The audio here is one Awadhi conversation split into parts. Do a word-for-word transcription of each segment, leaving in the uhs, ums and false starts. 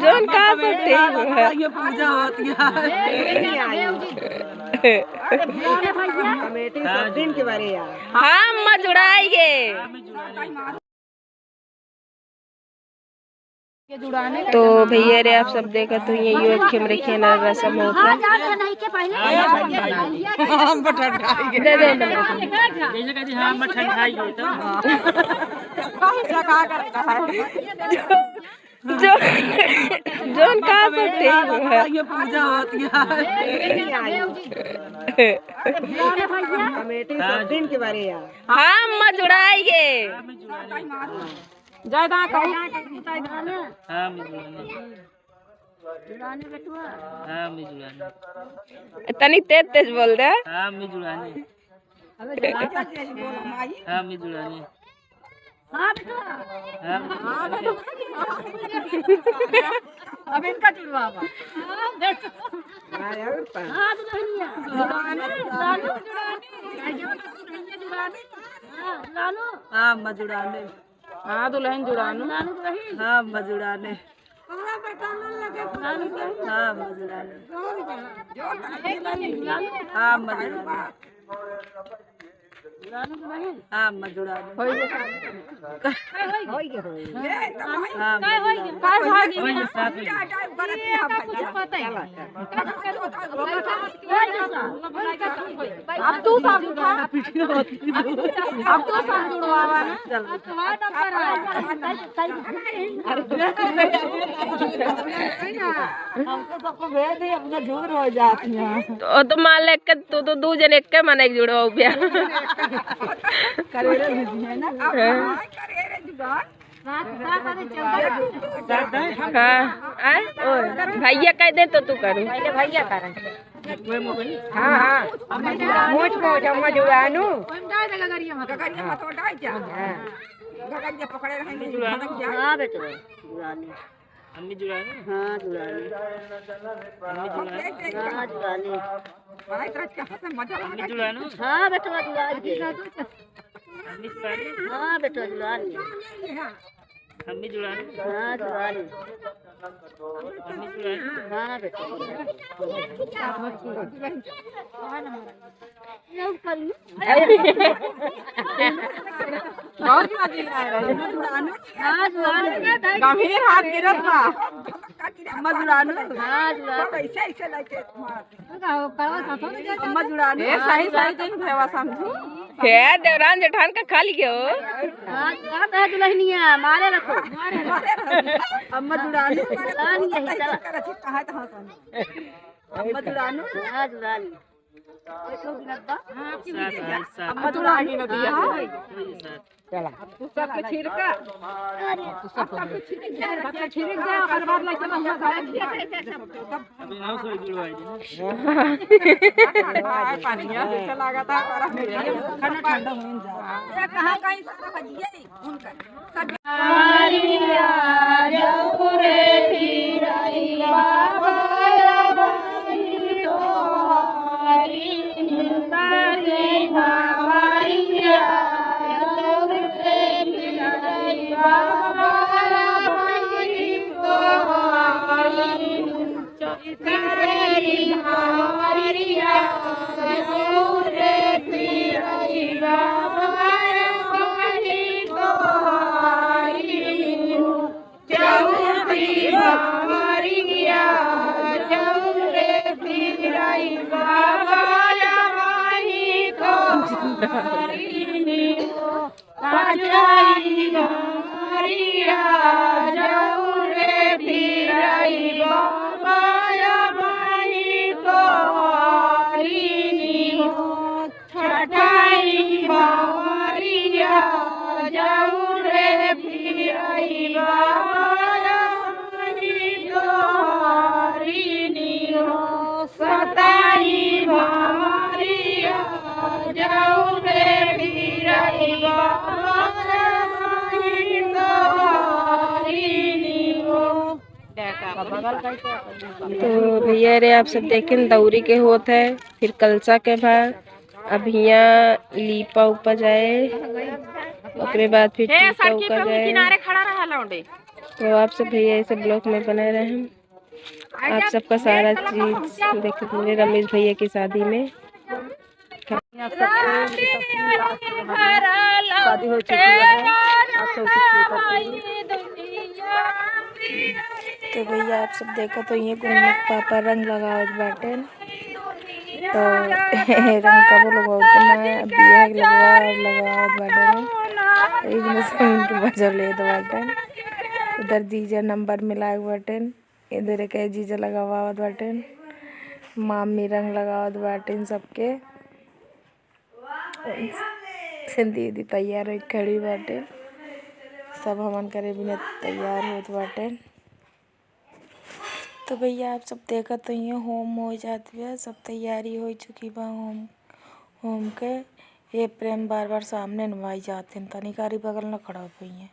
जौन का सब ठीक है। ये पूजा होती है। कमेटी सब दिन के बारे यार। हम मजुड़ाई गे। तो भैया रे, आप सब देखत हो, ये यो खेमरे खेना रसम होत है। हम ठंडाई गे। दे दे, हम ठंडाई गे। जैसे कहती, हाँ, हम ठंडाई गे तो। जो, जौन का सब ठीक है। ये पूजा होती है। कमेटी सब दिन के बारे यार। हम मजुड़ाई गे। जय दा कहू। हाँ, मिजुड़ाने। हाँ, मिजुड़ाने। तनी तेज तेज बोल दे। हाँ, मिजुड़ाने। हाँ, मिजुड़ाने। हाँ, बेटवा। हाँ। अब इनका जुड़वावा। हाँ, दुल्हनिया। जुड़ाने, जुड़ाने, जुड़ाने। हाँ, जुड़ानो। हाँ, अम्मा जुड़ाने। हाँ, दुल्हन जुड़ानो। हाँ, अम्मा जुड़ाने। हाँ, अम्मा जुड़ाने। हाँ, अम्मा जुड़ाने। हाँ, अम्मा जुड़ाने। हाँ, अम्मा जुड़ाने। हाँ, अम्मा जुड़ाने। अब तू सब जुड़ा, अब तू सब जुड़वावा ना। हमको सबको भेज दे, अपना जोर हो जाती है। तो, तो मान ले के तू तो दू जन एक के मन एक जुड़वाओ बिया। करेरे भी है ना। हाँ। हाँ, आय? ओ, भैया कह दे तो तू करू। पहले भैया करें। हाँ, हाँ। मोच मोच, अम्मा जुड़ानू। हाँ। हाँ, बेटवा, जुड़ानू। अम्मी जुड़ानू। हाँ, जुड़ानू। अम्मी जुड़ानू। हाँ, जुड़ानू। अम्मी जुड़ानू। हाँ, बेटवा, जुड़ानू। अम्मी जुड़ानू। हाँ, बेटवा, जुड़ानू। अम्मी जुड़ानू। हाँ, जुड़ानू। अम्मी जुड़ानू। हाँ, बेटवा। बहुत मजा आ रहा है। हाँ, जुड़ानू। गंभीर हाथ गिरत बा। अम्मा जुड़ानू। हाँ, जुड़ानू। अम्मा जुड़ानू। ए, सही, सही दिन भेवा समझू। हे, देवरान जेठान का खा लियो। हाँ, का कहे दुल्हनिया, मारे रखो। अम्मा जुड़ानू। हाँ, यही चला। अम्मा जुड़ानू। हाँ, जुड़ानू। अम्मा जुड़ानू। चला। तू सबके छिड़का। तू सबके छिड़क जा, ओकर बाद लइके हम लोग आए। पानी है, जैसे लागत है, पर हम ठंडा, ठंडा हो जा। ये कहाँ कहीं सारा भजिए नहीं, उनका। तो भैया रे, आप सब देखें, दौरी के होत है, फिर कलसा के भार। अब हियाँ लीपा उपा जाए, ओकरे बाद फिर हे, टीका सड़की उका पे जाए। किनारे खड़ा रहा लौंडे। तो आप सब भैया ऐसे vlog में बने रहें। आप सबका सारा चीज देखे होंगे रमेश भैया की शादी में। यहाँ सब कोई, ये सब कोई आज हमारी शादी हो चुकी है। आप सब कुछ नहीं करते हैं। तो भैया आप सब देखा तो ये गुन्नू के पापा रंग लगावत बाटेन। तो रंग कबो लगावत ना, बियाह के लगवा लगावत बाटेन। तो इसमें से उनके मजा लेत बाटेन। उधर जीजा नंबर मिलाए बाटेन। इधर के जीजा लगावत बाटेन, मामी रंग लगावत बाटेन सबके। दीदी तैयार होई खड़ी बाटेन, सब हमन करे बिना तैयार होत बाटेन। तो भैया आप सब देखत होइए होम हो जात बा, सब तैयारी हो चुकी बा होम, होम के। ये प्रेम बार बार सामने न आई जाते हैं, तनिकारी बगल न खड़ा होइए।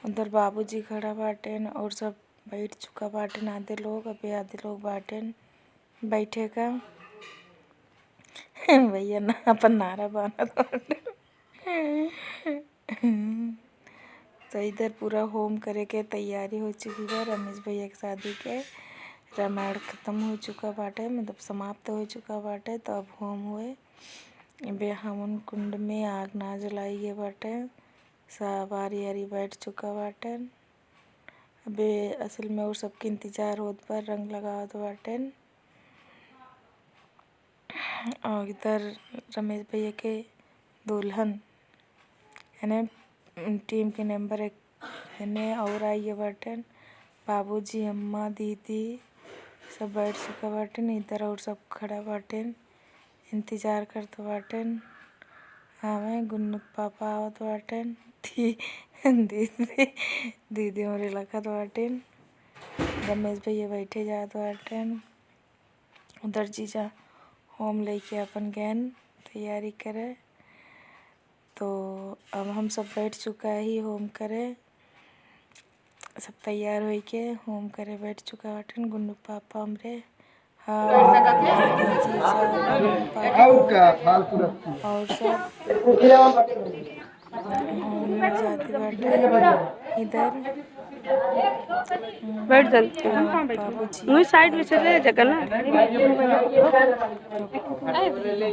उधर बाबूजी खड़ा बाटेन और सब बैठ चुका बाटेन आधे लोग, अबे आधे लोग बाटेन बैठे का। भैया ना अपन नारा बानत बाटेन। तो इधर पूरा होम करे के तैयारी हो चुकी बा रमेश भैया के शादी के। रामायण खत्म हो चुका बाटे, मतलब समाप्त हो चुका बाटे। तो अब होम हुए, अबे हवन कुंड में आग ना जलाई गए बाटे। सब आरी आरी बैठ चुका बाटेन। अबे असल में और सबके इंतजार होत बा, रंग लगावत बाटेन। और इधर रमेश भैया के दुल्हन, यानी टीम के नंबर एक, यानी और आई बाटेन। बाबूजी, अम्मा, दीदी सब बैठ चुका बाटेन। इधर और सब खड़ा बाटेन, इंतजार करत बाटेन। आवे गुन्नू के पापा आवत बाटेन। दी-, दीदी, दीदी हमरे लखत बाटेन। रमेश भैया बैठे जात बाटेन। उधर जीजा होम लेके अपन गएन तैयारी करे। तो अब हम सब बैठ चुका ही होम करे, सब तैयार होइके होम करे बैठ चुका बाटेन। गुन्नू पापा हमरे, हाँ, दीदी, जीजा, गुन्नू पापा और सब होम में जाते बाटे। इधर बैठ जल्दी। हाँ, बाबूजी वही साइड में चले, जगह ना।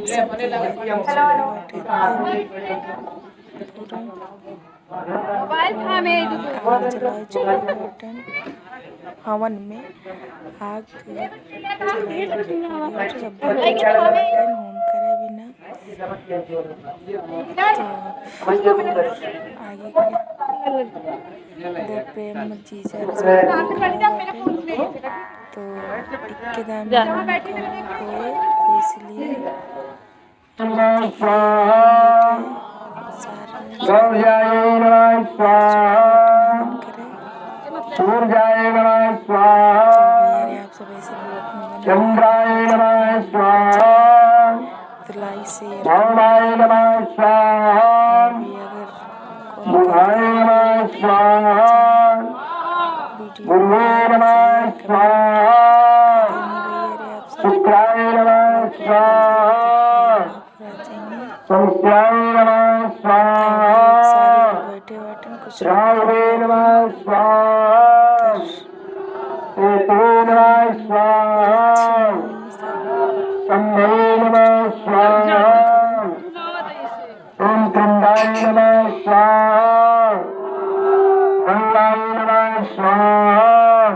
सब तैयारी हो चुकी बाटे। पूरा आग जलाए चुकी बाटेन। हवन में आग जलाए चुकी बाटेन, सब बैठ चुकी बाटेन होम करे बिना। तो आगे के इधर प्रेम जीजा रे सब खड़ा बाटेन। तो इक्के दाम में होए, तो इसलिए नमः स्वाहा। सूर्याय नमः स्वाहा। सूर्याय नमः स्वाहा। चंद्राय नमः स्वाहा। वामाय नमः स्वाहा। बुधाय नमः स्वाहा। गुरुवे नमः स्वाहा। शुक्राय नमः स्वाहा। शनिश्चराय नमः स्वाहा। राहवे नमः स्वाहा। केतवे नमः स्वाहा। ब्रह्मवे नमः स्वाहा। ओम त्रिंडाय नमः स्वाहा। गंगाय नमः स्वाहा।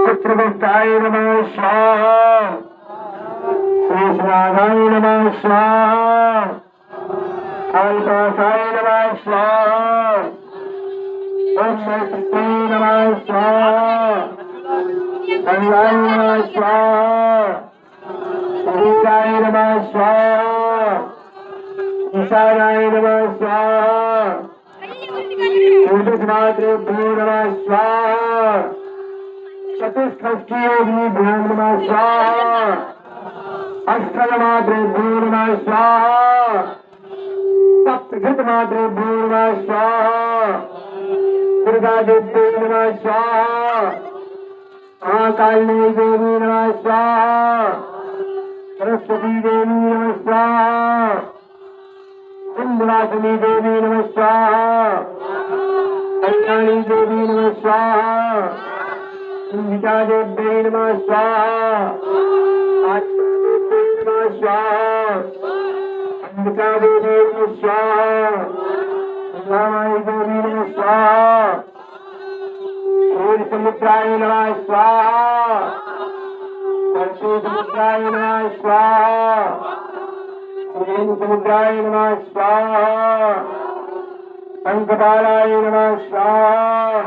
चित्रगुप्ताय नमः स्वाहा। शेषनागाय नमः स्वाहा। कालपाशाय नमः स्वाहा। ओम नैसत्ते नमः स्वाहा। गंगाय नमः स्वाहा। कुबेराय नमः स्वाहा। ईशानाय नमः स्वाहा। ज्योतिषमातृभ्यो नमः स्वाहा। चतुष्षष्टियोगिनीभ्यो नमः स्वाहा। अष्टगमातृभ्यो नमः स्वाहा। सप्तघृतमातृभ्यो नमः स्वाहा। दुर्गा देव्यै नमः स्वाहा। महाकाली देवी नमः स्वाहा। सरस्वती देवी नमः स्वाहा। विंध्यवासिनी देवी नमः स्वाहा। कल्याणी देवी नमः स्वाहा। अंबिका देवी नमः स्वाहा। आदित्य देवी नमः स्वाहा। अंबिका देवी नमः स्वाहा। रामाई देवी नमः स्वाहा। क्षीर समुद्राय नमः स्वाहा। शक्ति समुद्राय नमः स्वाहा। क्षीर समुद्राय नमः स्वाहा। शंखपालाय नमः स्वाहा।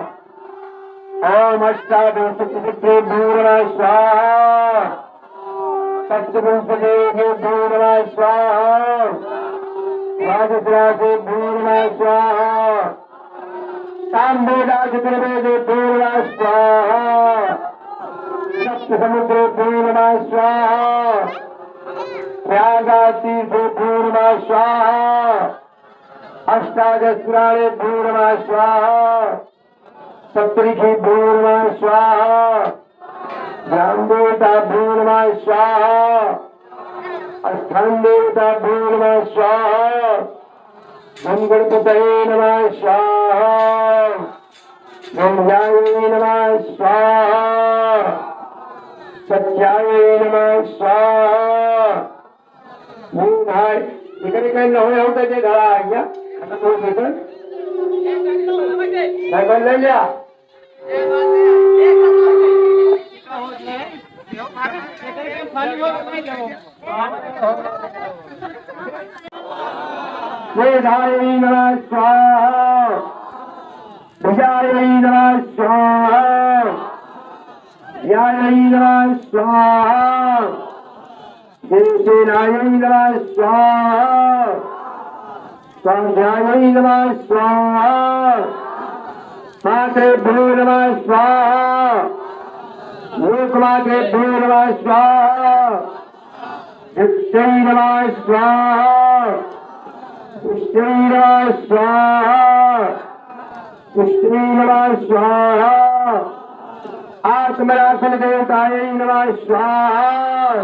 ओम अष्टादश पुत्रेभ्यो नमः स्वाहा। सप्तविंशतिभ्यो नमः स्वाहा। द्वादश राशिभ्यो नमः स्वाहा। सामवेदाय चतुर्वेदेभ्यो नमः स्वाहा। सप्त समुद्रेभ्यो नमः स्वाहा। प्रयागराज तीर्थेभ्यो नमः स्वाहा। अष्टादश पुराणेभ्यो नमः स्वाहा। सप्तऋषिभ्यो नमः स्वाहा। ग्राम देवताभ्यो नमः स्वाहा। स्थान देवताभ्यो नमः स्वाहा। गण गणपतये नमः स्वाहा। गणेशाय नमः स्वाहा। सत्याय नमः स्वाहा। ये भाई, इधर इधर न होए, होता जे धरा आ गया। खत्म हो गया। साइकिल ले लिया। वेदाय नमः स्वाहा। भुजाय नमः स्वाहा। याय नमः स्वाहा। देवसेनायै नमः स्वाहा। स्वाध्यायै नमः स्वाहा। मातृभ्यो नमः स्वाहा। लोकमातृभ्यो नमः स्वाहा। वित्तै नमः स्वाहा। पुष्टै नमः स्वाहा। पुष्टै नमः स्वाहा। आत्मनाशन देवतायै नमः स्वाहा।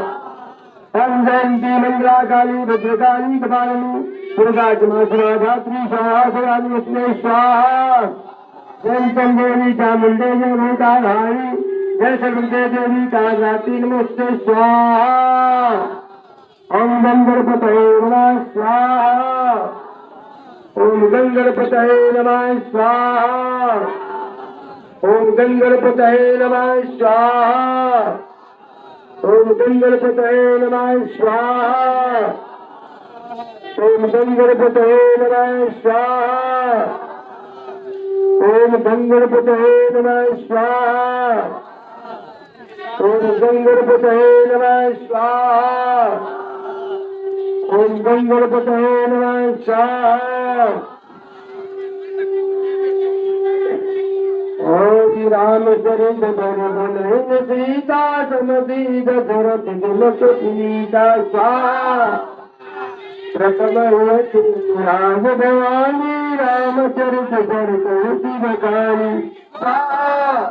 ओम जयंती मंगला काली भद्रकाली कपालिनी दुर्गा क्षमा शिवा धात्री स्वाहा शिवानी लक्ष्मी स्वाहा। जय चंद्र देवी चामुंडे जय भूताधारी जय सर्वदे देवी कालरात्रि नमोस्तुते स्वाहा। ओम गंगणपतये नमः स्वाहा। ओम गंगणपतये नमः स्वाहा। ओम गंगणपतये नमः स्वाहा। ओम गंगणपतये नमः स्वाहा। ओम गंगणपतये नमः स्वाहा। ओम गंगणपतये नमः स्वाहा। ओम गंगणपतये नमः स्वाहा। ओम गंगणपतये नमः स्वाहा। ओम रामचरित बर बन सीता सम दीन दशरथ जनक प्रीता स्वाहा। प्रथम हुए राज भवानी रामचरित बर कहति बखानी स्वाहा।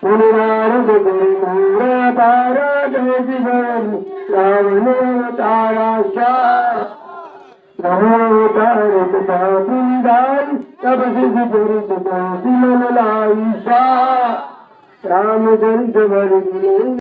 सुनि नारद गुरु मूरा तारा जय जीवन रावण अवतारा स्वाहा। नमो तारक बाबुल दाई तब सिद्ध चरित बाबुल लाई स्वाहा। रामचंद्र वर गुरु